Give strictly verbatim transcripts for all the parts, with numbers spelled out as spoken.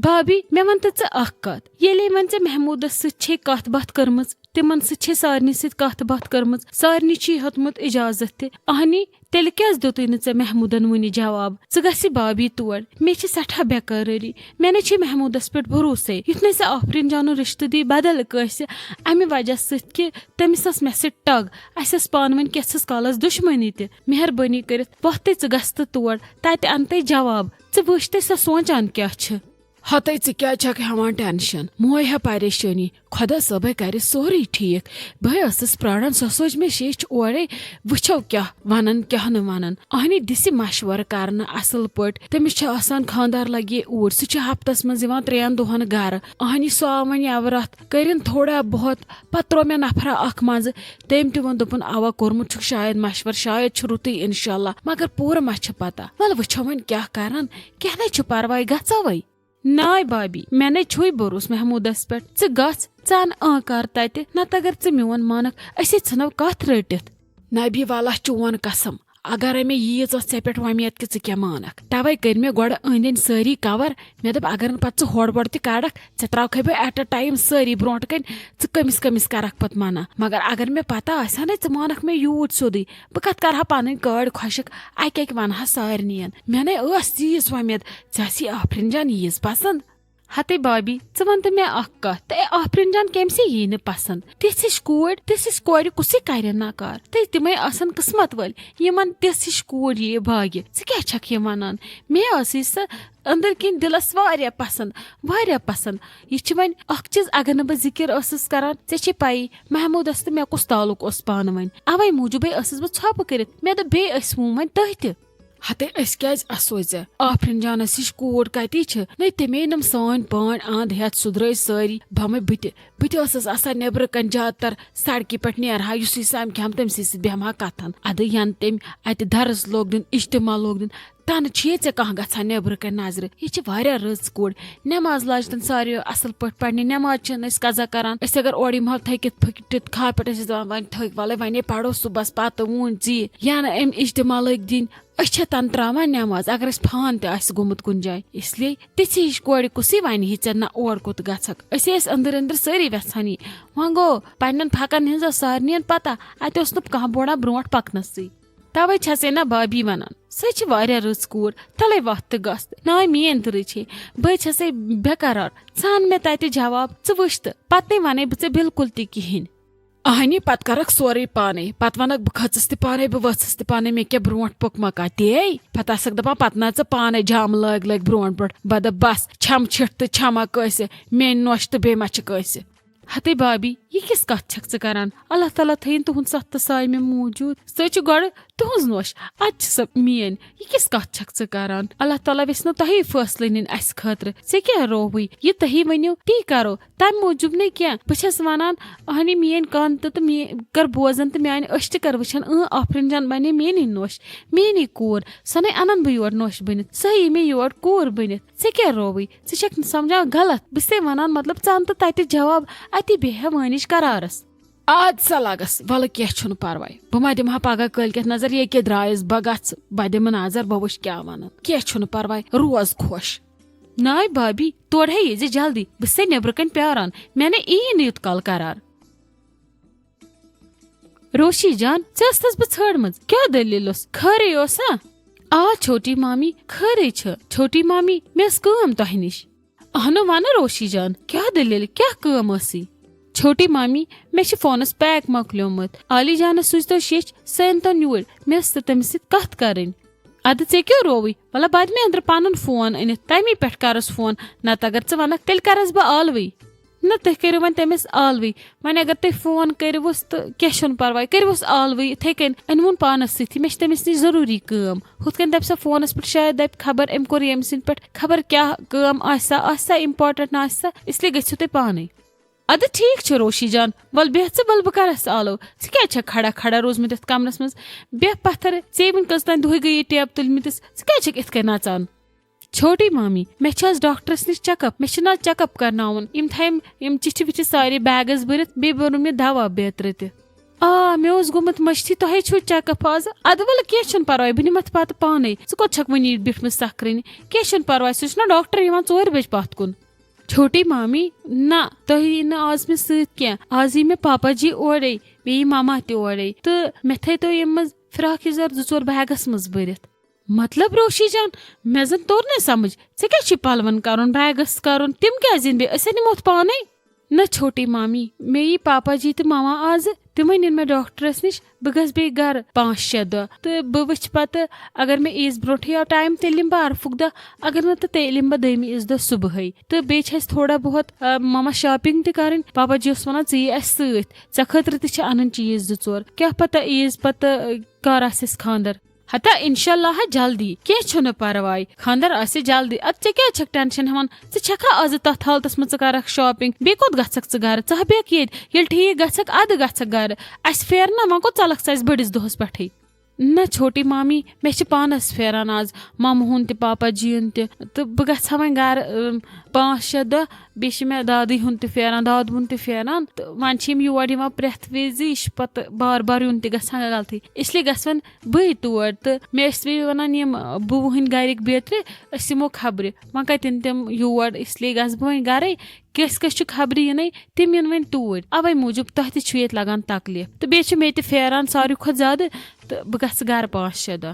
بھابی، مےٚ وَن تہٕ ژٕ اکھ کتھ، ییٚلے وۄنۍ ژےٚ محمودس سۭتۍ چھے کتھ باتھ کٔرمٕژ، تِمن سۭتۍ چھے سارنٕے سۭتۍ کتھ باتھ کٔرمٕژ، سارنٕے چھُے ہیوٚتمُت اجازت تہِ، اہنی، تیٚلہِ کیازِ دیُتُے نہٕ ژےٚ محمودن وُنہِ جواب؟ ژٕ گژھ بھابی تور، مےٚ چھِ سٮ۪ٹھاہ بے قرٲری، مےٚ نَے چھے محمودس پٮ۪ٹھ بھروسے۔ یُتھ نَے ژےٚ آفرین جانُن رشتہٕ دی بدل کٲنٛسہِ، امہِ وجہ سۭتۍ کہِ تٔمِس ٲس مےٚ سۭتۍ ٹگ، اسہِ ٲس پانہٕ ؤنۍ کینٛژھس کالس دُشمنی تہِ۔ مہربٲنی کٔرِتھ وۄتھ تہٕ ژٕ گژھ تہٕ تور، تتہِ ان تہٕ جواب۔ ژٕ وٕچھ تہٕ سۄ سونٛچان کیٛاہ چھِ۔ ہتے ژٕ کیٛازِ چھکھ ہٮ۪وان ٹینشن؟ مہ ہےٚ پریشٲنی، خۄدا صٲبے کرِ سورُے ٹھیٖک۔ بہٕ ٲسٕس پراران، سۄ سوچ مےٚ شیٚچھ اورے، وٕچھو کیٛاہ ونان کیٛاہ نہٕ ونان۔ اہنی دِژِ مشورٕ کرنہٕ اصل پٲٹھۍ۔ تٔمِس چھِ آسان خانٛدار لگے اوٗرۍ، سُہ چھُ ہفتس منٛز یِوان ترٛٮ۪ن دۄہن گرٕ۔ اہنی سُہ آو وۄنۍ یورٕ راتھ، کٔرِن تھوڑا بہت، پتہٕ ترٛوو مےٚ نفرا اکھ منٛزٕ۔ تٔمۍ تہِ ووٚن، دوٚپُن، اوا کوٚرمُت چھُکھ شاید مشورٕ، شاید چھُ رُتُے انشاءاللہ، مگر پوٗرٕ ما چھِ پتہ؟ ولہٕ وٕچھو وۄنۍ کیٛاہ کرن، کینٛہہ نَے چھُ پرواے، گژھو وۄنۍ۔ ناے بابی، مےٚ نے چھُے بروس محمودس پٮ۪ٹھ۔ ژٕ گژھ، ژٕ ان آنکار تتہِ، نتہٕ اگر ژٕ میون مانکھ، أسے ژھٕنو کتھ رٔٹِتھ۔ نبی واللہ چون قسم، اگرے مےٚ ییٖژ ٲس ژےٚ پٮ۪ٹھ وۄمید کہِ ژٕ کیٛاہ مانکھ، توے کٔرۍ مےٚ گۄڈٕ أنٛدۍ أنٛدۍ سٲری کور۔ مےٚ دوٚپ، اگر نہٕ پتہٕ ژٕ ہورٕ بۄڑٕ تہِ کڑکھ، ژےٚ تراوکھے بہٕ at a time سٲری برونٛٹھ کنۍ، ژٕ کٔمِس کٔمِس کرکھ پتہٕ منع۔ مگر اگر مےٚ پتہ آسہِ ہا نے ژٕ مانکھ مےٚ یوٗت سیوٚدُے، بہٕ کتھ کرٕ ہا پنٕنۍ کٲڑۍ خۄشک، اکہِ اکہِ ونہٕ ہا سارنٕے۔ مےٚ نے ٲس تیٖژ وۄمید ژےٚ آسی آفرین جان ییٖژ پسنٛد۔ ہتے بابی، ژٕ ون تہٕ مےٚ اکھ کتھ، تہٕ آفرین جان کٔمۍ سٕے یی نہٕ پسنٛد؟ تِژھ ہِش کوٗر، تِژھ ہِش کورِ کُسٕے کرِ نکار؟ تہٕ تِمے آسن قسمت وٲلۍ، یِمن تِژھ ہِش کوٗر ییہِ باگہِ۔ ژٕ کیٛاہ چھکھ یہِ ونان؟ مےٚ ٲسٕے سۄ أنٛدٕرۍ کِنۍ دِلس واریاہ پسنٛد، واریاہ پسنٛد۔ یہِ چھِ وۄنۍ اکھ چیٖز، اگر نہٕ بہٕ ذِکِر ٲسٕس کران، ژےٚ چھے پَیی محمودس تہٕ مےٚ کُس تعلق اوس پانہٕ ؤنۍ۔ اوے موٗجوٗبے ٲسٕس بہٕ ژھۄپہٕ کٔرِتھ۔ مےٚ دوٚپ، بیٚیہِ ٲسۍ ووم وۄنۍ تٔتھۍ تہِ۔ ہتے أسۍ کیٛازِ اسو ژےٚ؟ آفرین جانس ہِش کوٗر کتی چھِ؟ نے تٔمۍ أنۍ نم سٲنۍ پانۍ اند ہٮ۪تھ، سُدرٲے سٲری۔ بمے بہٕ تہِ، بہٕ تہِ ٲسٕس آسان نیبرٕ کنۍ زیادٕ تر سڑکہِ پٮ۪ٹھ، نیرہا یُسٕے سمکھِ ہم تٔمۍ سٕے سۭتۍ بیٚہمہٕ ہا کتھن۔ ادٕ ین تٔمۍ اتہِ درس لوگ دیُن، اجتماع لوگ دیُن، تنہٕ چھیے ژےٚ کانٛہہ گژھان نیبرٕ کنۍ نظرِ؟ یہِ چھِ واریاہ رٕژ کوٗر۔ نٮ۪ماز لاج تن ساروِیو اصل پٲٹھۍ پرنہِ، نٮ۪ماز چھِنہٕ أسۍ قضا کران۔ أسۍ اگر اورٕ یِمہٕ ہاو تھٔکِتھ پھٔکِتھ کھاہ پٮ۪ٹھ، أسۍ ٲسۍ دپان، وۄنۍ تھٔکۍ، ولے وۄنۍ ہے پرو صُبحس پتہٕ ووٗنۍ ژیٖرۍ، یا نہٕ أمۍ اجتماع لٲگۍ دِنۍ۔ أسۍ چھِ تن تراوان نٮ۪ماز، اگر اَسہِ فان تہِ آسہِ گوٚمُت کُنہِ جایہِ۔ اس لیے تِژھِ ہِش کورِ کُسٕے ونہِ ہے ژےٚ نہ اور کوٚت گژھکھ؟ أسۍ ٲسۍ أنٛدٕرۍ أنٛدٕرۍ سٲری وٮ۪ژھان یی۔ وۄنۍ گوٚو، پننٮ۪ن پھکن ہٕنٛز ٲس سارنٕے پتہ، اتہِ اوس نہٕ کانٛہہ بوڑان برونٛٹھ پکنسٕے۔ توے چھسے نہ بابی ونان، سۄ چھِ واریاہ رٕژ کوٗر، تلے وتھ تہٕ گژھ۔ ناے میٲنۍ تہٕ رٕژ چھے، بہٕ چھسے بے قرار۔ ژٕ ان مےٚ تتہِ جواب، ژٕ وٕچھ تہٕ پتہٕ نے ونَے بہٕ ژےٚ بالکل تہِ کہینۍ۔ اہنی، پتہٕ کرکھ سورُے پانے، پتہٕ ونکھ بہٕ کھٔژٕس تہِ پانے، بہٕ ؤژھٕس تہِ پانے، مےٚ کیٛاہ برونٛٹھ پوٚک مکا تے؟ پتہٕ آسکھ دپان، پتہٕ نہ ژٕ پانے جام لٲگۍ لٲگۍ برونٛٹھ برونٛٹھ۔ بہٕ دپ، بس، چھم چھِٹھ تہٕ چھما کٲنٛسہِ، میٲنۍ نۄش تہٕ بیٚیہِ ما چھِ کٲنٛسہِ۔ ہتے بابی، یہِ کِژھ کتھ چھکھ ژٕ کران؟ اللہ تعالیٰ تھٲیِن تُہُنٛد سَتھ تہٕ سایہِ مےٚ موٗجوٗد۔ سۄ چھِ گۄڈٕ تُہٕنٛز نۄش، ادٕ چھِ سۄ میٲنۍ۔ یہِ کِژھ کتھ چھکھ ژٕ کران؟ اللہ تعالیٰ ویژھِ نہٕ تۄہی فٲصلہٕ نِنۍ اسہِ خٲطرٕ۔ ژےٚ کیٛاہ رووٕے؟ یہِ تُہی ؤنِو، تی کرو۔ تمہِ موٗجوٗب نہٕ کینٛہہ۔ بہٕ چھس ونان، اہنی میٲنۍ کان تہٕ، تہٕ میٲنۍ کر بوزن تہٕ میانہِ أچھ تہِ کر وٕچھن۔ اۭں، آفرین جان بنے میٲنی نۄش، میٲنی کوٗر۔ سۄ نے انن بہٕ یور نۄش بٔنِتھ، سۄ یی مےٚ یور کوٗر بٔنِتھ۔ ژےٚ کیٛاہ رووٕے؟ ژٕ چھکھ نہٕ سمجھان غلط۔ بہٕ چھسے ونان، مطلب، ژٕ ان تہٕ تتہِ جواب، اتی بیٚہہ وٲنِج قرارس۔ اد سا لگس، ولہٕ کینٛہہ چھُنہٕ پرواے۔ بہٕ ما دِمہٕ ہا پگاہ کٲلۍ کٮ۪تھ نظر، ییٚکیٛاہ درٛایس بہٕ گژھٕ، بہٕ دِمہٕ نظر، بہٕ وٕچھٕ کیٛاہ ونن۔ کینٛہہ چھُنہٕ پرواے، روز خۄش۔ ناے بابی، تورٕ ہے یی زِ جلدی، بہٕ چھسے نیبرٕ کنۍ پیاران، مےٚ نے یی نہٕ یوٗت کال قرار۔ روشی جان، ژےٚ ٲسٕس بہٕ ژھٲڑمٕژ، کیٛاہ دٔلیٖل اوس؟ خٲرٕے اوسا؟ آ چھوٹی مامی، خٲرٕے چھِ۔ چھوٹی مامی، مےٚ ٲس کٲم تۄہہِ نِش۔ اہنُو ونہٕ روشی جان، کیٛاہ دٔلیٖل، کیٛاہ کٲم ٲسٕے؟ چھوٹی مامی، مےٚ چھِ فونس پیک مۄکلیومُت، عالی جانس سوٗزتو شیٚچھ، سۄ أنۍتون یوٗرۍ، مےٚ ٲس تہٕ تٔمِس سۭتۍ کتھ کرٕنۍ۔ ادٕ ژےٚ کیٛاہ رووُے؟ وَلہ بہٕ دِمے أنٛدرٕ پنُن فون أنِتھ، تَمی پٮ۪ٹھ کرس فون، نتہٕ اگر ژٕ ونکھ، تیٚلہِ کرس بہٕ آلوٕے۔ نہ، تُہۍ کٔرِو وۄنۍ تٔمِس آلوٕے۔ وۄنۍ اگر تُہۍ فون کٔرِوُس تہٕ کینٛہہ چھُنہٕ پرواے، کٔرِوُس آلوٕے یِتھَے کٔنۍ، أنۍوُن پانس سۭتی، مےٚ چھِ تٔمِس نِش ضروٗری کٲم۔ ہُتھ کٔنۍ دَپہِ سۄ فونس پٮ۪ٹھ، شاید دَپہِ خبر أمۍ کوٚر ییٚمۍ سٕنٛدِ پٮ۪ٹھ خبر کیٛاہ کٲم آسہِ سا، آسہِ سا important نہ آسہِ سا، اس لیے گٔژھِو تُہۍ پانے۔ ادٕ ٹھیک چھُ روشی جان، ول بیہہ ژٕ، ول بہٕ کرس آلو۔ ژٕ کیازِ چھکھ کھڑا کھڑا روٗزمٕتۍ یتھ کمرس منٛز؟ بیہہ پتھر، ژےٚ وُنہِ کٔژ تام دۄہہِ گٔیی ٹیب تُلمٕتِس، ژٕ کیازِ چھکھ یِتھ کٔنۍ نژان؟ چھوٹی مامی، مےٚ چھُ آز ڈاکٹرس نِش چیک اپ، مےٚ چھُ نہ چیک اپ کرناوُن۔ أمۍ تھایَم یِم چِٹھِ وِٹھِ سارے بیگس بٔرِتھ، بیٚیہِ بوٚرُن مےٚ دوا بیترِ تہِ۔ آ، مےٚ اوس گوٚمُت مٔشتھٕے، تۄہے چھُو چیک اپ آز۔ ادٕ ولہٕ، کینٛہہ چھُنہٕ پرواے، بہٕ نِمتھ پتہٕ پانے۔ ژٕ کوٚت چھکھ وٕنہِ ییٚتہِ بیٖٹھمٕژ سکھ رٔنہِ؟ کینٛہہ چھُنہٕ پرواے، سُہ چھُنہ ڈاکٹر یِوان ژورِ بجہِ پتھ کُن۔ چھوٹی مامی، نہ، تُہۍ یی نہٕ آز مےٚ سۭتۍ کینٛہہ۔ آز یی مےٚ پاپا جی اورے، بیٚیہِ یی ماما تہِ اورے، تہٕ مےٚ تھٲیتو یِم منٛز فراک یزار زٕ ژور بیگس منٛز بٔرِتھ۔ مطلب روشی جان، مےٚ زن توٚر نہٕ سمجھ، ژےٚ کیٛاہ چھُے پلون کرُن، بیگس کرُن؟ تِم کیٛازِ یِن بیٚیہِ؟ أسۍ ہے نِموتھ پانے۔ نہ چھوٹی مامی، مےٚ یی پاپا جی تہٕ ماما آزٕ، تِمے نِن مےٚ ڈاکٹرس نِش۔ بہٕ گژھٕ بیٚیہِ گرٕ پانٛژھ شےٚ دۄہ، تہٕ بہٕ وٕچھٕ پتہٕ، اگر مےٚ عیٖز برونٛٹھٕے آو ٹایم، تیٚلہِ یِمہٕ بہٕ عرفُک دۄہ، اگر نہٕ، تہٕ تیٚلہِ یِمہٕ بہٕ دوٚیمہِ عیٖز دۄہ صبحٲے۔ تہٕ بیٚیہِ چھِ اَسہِ تھوڑا بہت، آ، ماما شاپنگ تہِ کرٕنۍ۔ پاپا جی اوس ونان، ژٕ یہِ اَسہِ سۭتۍ، ژےٚ خٲطرٕ تہِ چھِ انٕنۍ چیٖز زٕ ژور۔ کیٛاہ پتہ عیٖز پتہٕ، آ، کر آسہِ اَسہِ خانٛدر۔ ہتا انشاء اللہ جلدی، کینٛہہ چھُنہٕ پرواے، خانٛدر آسہِ جلدی۔ ادٕ ژےٚ کیٛازِ چھکھ ٹینشن ہٮ۪وان؟ ژٕ چھکھا آزٕ تتھ حالتس منٛز ژٕ کرکھ شاپنگ؟ بیٚیہِ کوٚت گژھکھ ژٕ گرٕ؟ ژٕ ہا بیٚہکھ ییٚتہِ، ییٚلہِ ٹھیٖک گژھکھ ادٕ گژھکھ گرٕ۔ اسہِ پھیرنہ، وۄنۍ کوٚت ژلکھ ژٕ اسہِ بٔڑِس دۄہس پٮ۪ٹھٕے؟ نہ چھوٹی مامی، مےٚ چھِ پانس پھیران آز مامہٕ ہُن تہِ پاپا جی یُن تہِ، تہٕ بہٕ گژھٕ ہا وۄنۍ گرٕ، اۭں، پانٛژھ شےٚ دۄہ۔ بیٚیہِ چھِ مےٚ دادٕے ہُنٛد تہِ پھیران، دادٕ وُن تہِ پھیران، تہٕ وۄنۍ چھِ یِم یور یِوان پرٛٮ۪تھ وِزِ، یہِ چھِ پتہٕ بار بار یُن تہِ گژھان غلطی، اس لیے گژھٕ وۄنۍ بٕے تور۔ تہٕ مےٚ ٲسۍ بیٚیہِ ونان یِم، آ، بوٗ ہٕنٛدۍ گرِکۍ بیترِ، أسۍ یِمو خبرِ، وۄنۍ کتہِ یِن تِم یور، اس لیے گژھٕ بہٕ وۄنۍ گرے۔ کٲنٛسہِ کٲنٛسہِ چھُ خبرِ یِنٕے، تِم یِن وۄنۍ توٗرۍ۔ اوے موٗجوٗب تۄہہِ تہِ چھُ ییٚتہِ لگان تکلیف، تہٕ بیٚیہِ چھِ مےٚ تہِ پھیران ساروی کھۄتہٕ زیادٕ، تہٕ بہٕ گژھٕ گرٕ پانٛژھ شےٚ دۄہ۔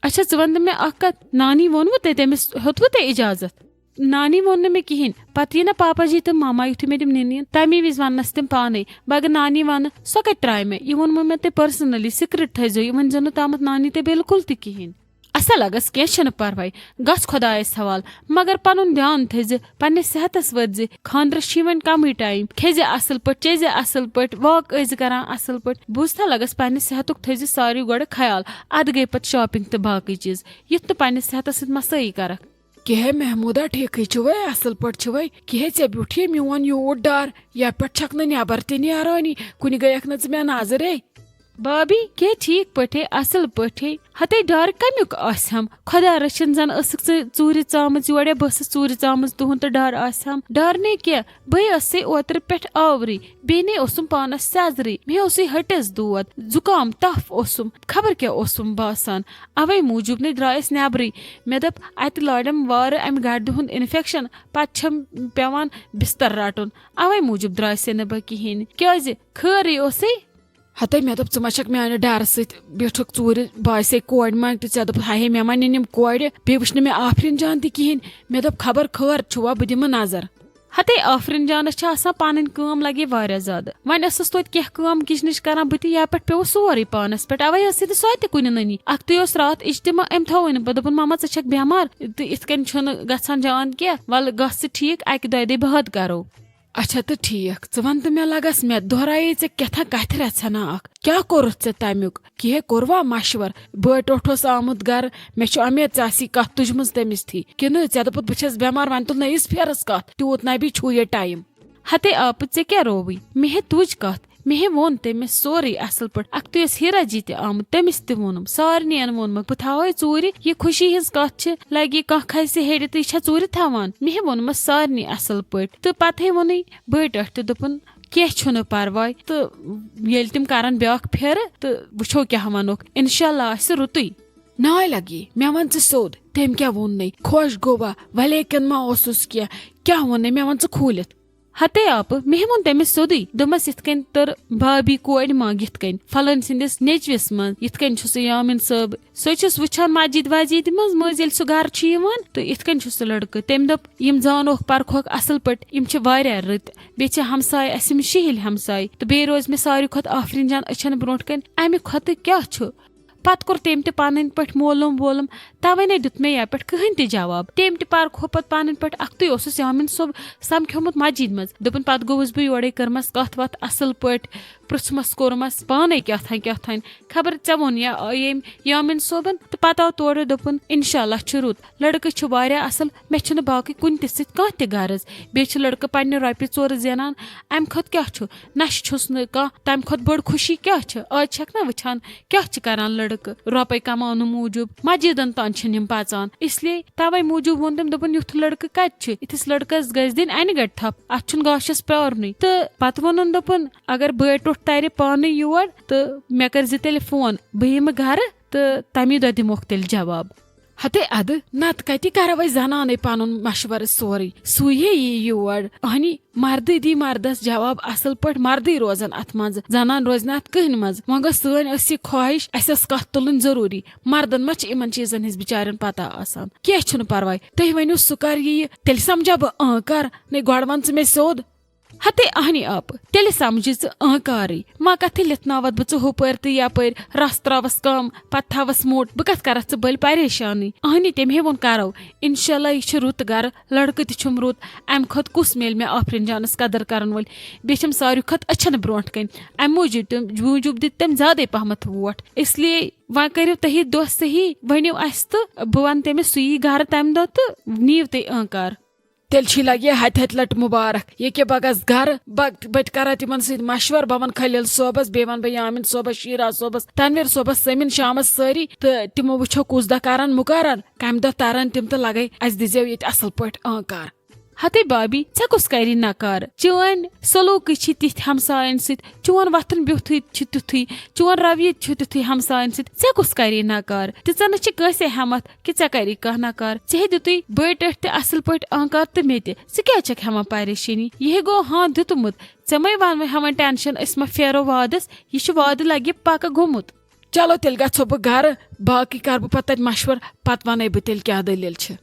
اچھا، ژٕ وَن تہٕ مےٚ اکھ کَتھ، نانی ووٚنوٕ تۄہہِ، تٔمِس ہیوٚتوٕ تۄہہِ اِجازت؟ نانی ووٚن نہٕ مےٚ کِہیٖنۍ۔ پَتہٕ یی نہ پاپا جی تہٕ ماما، یُتھُے مےٚ تِم نِنہٕ یِن، تَمی وِزِ وَننَس تِم پانَے۔ بہٕ اگر نانی وَنہٕ، سۄ کَتہِ ترٛایہِ مےٚ؟ یہِ ووٚنمو مےٚ تۄہہِ پٔرسٕنٔلی، سیٖکرِٹ تھٲیزیو، یہِ ؤنۍزیو نہٕ تامَتھ نانی تۄہہِ بِلکُل تہِ کِہیٖنۍ۔ اَسا لَگَس، کینٛہہ چھُنہٕ پَرواے، گژھ خۄدایَس حوالہٕ، مگر پَنُن دیان تھٲیزِ، پننِس صحتس وٲتزِ۔ خانٛدرس چھُ یِوان کمٕے ٹایم۔ کھیزِ اصل پٲٹھۍ، چیزِ اصل پٲٹھۍ، واک ٲسۍ زِ کران اصل پٲٹھۍ۔ بوٗزتھا، لگس پننہِ صحتُک تھٲیزِ ساروی گۄڈٕ خیال، ادٕ گٔے پتہٕ شاپنگ تہٕ باقٕے چیز۔ یُتھ نہٕ پننہِ صحتس سۭتۍ مسٲیی کرکھ۔ کیٛاہ ہے محمودا، ٹھیکھٕے چھُوے، اصل پٲٹھۍ چھُوے؟ کیٛاہ ہے ژےٚ بیوٗٹھے میون یوٗت ڈر؟ یتھ پٮ۪ٹھ چھکھ نہٕ نٮ۪بر تہِ نیرٲنی، کُنہِ گٔیکھ نہٕ ژٕ مےٚ نظرے۔ بابی، کیٛاہ ٹھیٖک پٲٹھے، اصل پٲٹھے؟ ہتے ڈر کمیُک آسہِ ہم؟ خۄدا رٔچھِن، زن ٲسٕکھ ژٕ ژوٗرِ ژامٕژ یورے، بہٕ ٲسٕس ژوٗرِ ژامٕژ تُہُنٛد، تہٕ ڈر آسہِ ہم؟ ڈر نے کیٛاہ، بہٕ ٲسٕے اوترٕ پٮ۪ٹھ آورٕے، بیٚیہِ نے اوسُم پانس سیزرٕے، مےٚ اوسُے ہٹِس دود، زُکام، تپھ اوسُم، خبر کیٛاہ اوسُم باسان۔ اوے موٗجوٗب نے درٛایس نٮ۪برٕے۔ مےٚ دوٚپ، اتہِ لارٮ۪م وارٕ امہِ گردِ ہُنٛد انفیکشن، پتہٕ چھم پٮ۪وان بستر رٹُن۔ اوے موٗجوٗب درٛایسے نہٕ بہٕ کِہیٖنۍ۔ کیٛازِ، خٲرٕے اوسے؟ ہتے مےٚ دوٚپ، ژٕ ما چھکھ میانہِ ڈرٕ سۭتۍ بیوٗٹھُکھ ژوٗرِ، بہٕ آسے کورِ منٛگ تہٕ ژےٚ دوٚپُتھ، ہاے ہے، مےٚ ما نِنِم کورِ، بیٚیہِ وٕچھ نہٕ مےٚ آفرین جان تہِ کِہیٖنۍ۔ مےٚ دوٚپ، خبر خٲر چھُوا، بہٕ دِمہٕ نظر۔ ہتے آفرین جانس چھِ آسان پنٕنۍ کٲم لگے واریاہ زیادٕ۔ وۄنۍ ٲسٕس توتہِ کینٛہہ کٲم کچنٕچ کران بہٕ تہِ، یا پٮ۪ٹھ پیوٚو سورُے پانس پٮ۪ٹھ، اوے ٲسٕے نہٕ سۄ تہِ کُنہِ نٔنی۔ اکھتُے اوس راتھ اجتماع، أمۍ تھووٕے نہٕ پتہٕ، دوٚپُن، ماما، ژٕ چھکھ بٮ۪مار تہٕ یِتھ کٔنۍ چھُنہٕ گژھان جان کینٛہہ، ولہٕ گژھ ژٕ ٹھیٖک، اکہِ دۄیہِ دۄہہِ بعد کرو۔ اچھا تہٕ ٹھیک، ژٕ ون تہٕ مےٚ، لگس مےٚ دۄہرایے ژےٚ کیٛاہ تام کتھِ رژھنا اکھ۔ کیٛاہ کوٚرُتھ ژےٚ تمیُک؟ کِہے کوٚروا مشور؟ بٲے ٹوٹھ اوس آمُت گرٕ، مےٚ چھُ امید ژےٚ آسی کتھ تُجمٕژ تٔمِس تھی۔ کِنہٕ ژےٚ دوٚپُتھ بہٕ چھَس بٮ۪مار، وۄنۍ تُل نٔیِس پھیرس کتھ، تیوٗت نبی چھُ یہِ ٹایم۔ ہتے آپہٕ، ژےٚ کیٛاہ رووٕے؟ مےٚ ہے تُج کتھ، مےٚ ہے ووٚن تٔمِس سورُے اصل پٲٹھۍ۔ اکھتُے ٲس ہیرا جی تہِ آمُت، تٔمِس تہِ ووٚنُم، سارنٕے ووٚنمکھ، بہٕ تھاوے ژوٗرِ، یہِ خوشی ہٕنٛز کتھ چھِ، لگہِ کانٛہہ کھسہِ ہیرِ تہٕ یہِ چھا ژوٗرِ تھاوان؟ مےٚ ہے ووٚنمس سارنٕے اصل پٲٹھۍ، تہٕ پتہٕ ہے ووٚنُے بٔڑۍ ٹٲٹھۍ تہِ، دوٚپُن، کینٛہہ چھُنہٕ پرواے، تہٕ ییٚلہِ تِم کرن بیٛاکھ پھیرٕ تہٕ وٕچھو کیٛاہ ونوکھ، انشاءاللہ آسہِ رُتُے۔ ناے لگی، مےٚ ون ژٕ سیوٚد، تٔمۍ کیٛاہ ووٚننَے؟ خۄش گوٚوا؟ ولیکن ما اوسُس کینٛہہ؟ کیٛاہ ووٚننَے؟ مےٚ ون ژٕ کھوٗلِتھ۔ ہتے آپہٕ، مےٚ ووٚن تٔمِس سیوٚدُے، دوٚپمس، یِتھ کٔنۍ تٔر بھابی کورِ منٛگ یِتھ کٔنۍ، فلٲنۍ سٕنٛدِس نیٚچوِس منٛز، یِتھ کٔنۍ چھُ سُہ یامین صٲب، سُہ چھُس وٕچھان مسجد وسجد منٛز، مٔنٛزۍ ییٚلہِ سُہ گرٕ چھُ یِوان، تہٕ یِتھ کٔنۍ چھُ سُہ لڑکہٕ۔ تٔمۍ دوٚپ، یِم زانوکھ پرکھوکھ اصل پٲٹھۍ، یِم چھِ واریاہ رٕتۍ، بیٚیہِ چھِ ہمساے اسہِ، یِم شِہِلۍ ہمساے، تہٕ بیٚیہِ روزِ مےٚ ساروی کھۄتہٕ آفرین جان أچھن برونٛٹھ کنہِ، امہِ کھۄتہٕ کیٛاہ چھُ؟ پتہٕ کوٚر تٔمۍ تہِ پنٕنۍ پٲٹھۍ مولوم وولوم، توے نے دیُت مےٚ یپٲٹھۍ کٕہٕنۍ تہِ جواب۔ تٔمۍ تہِ پرکھو پتہٕ پنٕنۍ پٲٹھۍ، اکھتُے اوسُس یامین صٲب سمکھیومُت مسجد منٛز، دوٚپُن، پتہٕ گوٚوُس بہٕ یورے، کٔرمس کتھ وتھ اصل پٲٹھۍ، پرژھمس کوٚرمس پانے کیٛاہ تھانۍ کیٛاہ تھانۍ، خبر ژےٚ ووٚن یا ییٚمۍ یامین صٲبن، تہٕ پتہٕ آو تورٕ، دوٚپُن، انشاءاللہ چھُ رُت، لڑکہٕ چھُ واریاہ اصل، مےٚ چھُنہٕ باقٕے کُنہِ تہِ سۭتۍ کانٛہہ تہِ غرض، بیٚیہِ چھُ لڑکہٕ پننہِ رۄپیہِ ژورٕ زینان، امہِ کھۄتہٕ کیٛاہ چھُ؟ نشہٕ چھُس نہٕ کانٛہہ، تمہِ کھۄتہٕ بٔڑ خوشی کیٛاہ چھِ؟ آز چھکھ نا وٕچھان کیٛاہ چھِ کران لڑکہٕ۔ ٹکہٕ رۄپے کماونہٕ موٗجوٗب مسجدن تام چھِنہٕ یِم پژان۔ اس لیے توے موٗجوٗب ووٚن تٔمۍ، دوٚپُن، یُتھ لڑکہٕ کتہِ چھُ؟ یِتھِس لڑکس گژھِ دِنۍ انہِ گٹہِ تھپھ، اتھ چھُنہٕ گاشس پیورنُے۔ تہٕ پتہٕ ووٚنُن، دوٚپُن، اگر بٲے ٹوٚٹھ ترِ پانے یور تہٕ مےٚ کٔرزِ تیٚلہِ فون، بہٕ یِمہٕ گرٕ تہٕ تمی دۄہ دِموکھ تیٚلہِ جواب۔ ہتے ادٕ، نتہٕ کتہِ کرو أسۍ زنانے پنُن مشورٕ سورُے؟ سُے ہے یی یور۔ اہنی مردٕے دی مردس جواب اصل پٲٹھۍ، مردٕے روزن اتھ منٛز، زنان روزِ نہٕ اتھ کٕہٕنۍ منٛز۔ وۄنۍ گٔژھ سٲنۍ ٲس یہِ خواہش، اسہِ ٲس کتھ تُلٕنۍ ضروٗری۔ مردن ما چھِ یِمن چیٖزن ہٕنٛز بِچارٮ۪ن پتہ آسان؟ کینٛہہ چھُنہٕ پرواے، تُہۍ ؤنِو سُہ کر یِیہِ، تیٚلہِ سمجھا بہٕ اۭں کر۔ نے گۄڈٕ ون ژٕ مےٚ سیوٚد۔ ہتے اہنی آپہٕ، تیٚلہِ سمجھِ ژٕ اۭں کارٕے۔ ما کتھٕ لِتھناوتھ بہٕ ژٕ ہُپٲرۍ تہٕ یپٲرۍ، رس تراوس کم، پتہٕ تھاوس موٚٹ، بہٕ کتھ کرتھ ژٕ بٔلۍ پریشانٕے؟ اہنی تٔمۍ ہے ووٚن کرو، انشاءاللہ یہِ چھُ رُت گرٕ، لڑکہٕ تہِ چھُم رُت، امہِ کھۄتہٕ کُس میلہِ مےٚ آفرین جانس قدر کرن وٲلۍ؟ بیٚیہِ چھِم ساروی کھۄتہٕ أچھن برونٛٹھ کنۍ، امہِ موٗجوٗب تِم، موٗجوٗب دِتۍ تٔمۍ زیادے پہمتھ ووٹ۔ اس لیے وۄنۍ کٔرِو تُہی دۄہ صحیح، ؤنِو اسہِ تہٕ بہٕ ونہٕ تٔمِس، سُہ یی گرٕ تمہِ دۄہ تہٕ نِیِو تُہۍ اۭں کار۔ تیٚلہِ چھی لگہِ ہتہِ ہتہِ لٹہِ مُبارک۔ یہِ کہِ بہٕ گژھٕ گرٕ، بہٕ، بہٕ تہِ کرٕ تِمن سۭتۍ مشورٕ، بہٕ ونہٕ خلیل صٲبس، بیٚیہِ ونہٕ بہٕ یامین صٲبس، شیرا صٲبس، تنویر صٲبس، سمین شامس سٲری، تہٕ تِمو وٕچھو کُس دۄہ کرن مُقرر، کمہِ دۄہ ترن تِم تہٕ لگے اسہِ دِزیو ییٚتہِ اصل پٲٹھۍ آنکار۔ ہتے بابی، ژےٚ کُس کرِ نکار؟ چٲنۍ سلوکٕے چھِ تِتھۍ ہمساین سۭتۍ، چون وۄتھُن بیوٚتھُے چھُ تیُتھُے، چون رویہِ چھُ تیُتھُے ہمساین سۭتۍ، ژےٚ کُس کرِ نکار؟ تیٖژاہ نہٕ چھِ کٲنٛسے ہٮ۪متھ کہِ ژےٚ کری کانٛہہ نکار۔ ژےٚ ہے دیُتُے بٔڑۍ ٹٲٹھۍ تہِ اصل پٲٹھۍ آنکار تہٕ مےٚ تہِ۔ ژٕ کیٛازِ چھکھ ہٮ۪وان پریشٲنی؟ یہِ ہے گوٚو ہاں دیُتمُت۔ ژےٚ مَے وَنوٕ ہٮ۪وان ٹینشن، أسۍ ما پھیرو وعدس؟ یہِ چھُ وعدٕ لگہِ پکہٕ گوٚمُت۔ چلو تیٚلہِ گژھو بہٕ گرٕ، باقٕے کرٕ بہٕ پتہٕ تتہِ مشورٕ، پتہٕ ونے بہٕ تیٚلہِ کیٛاہ دٔلیٖل چھِ۔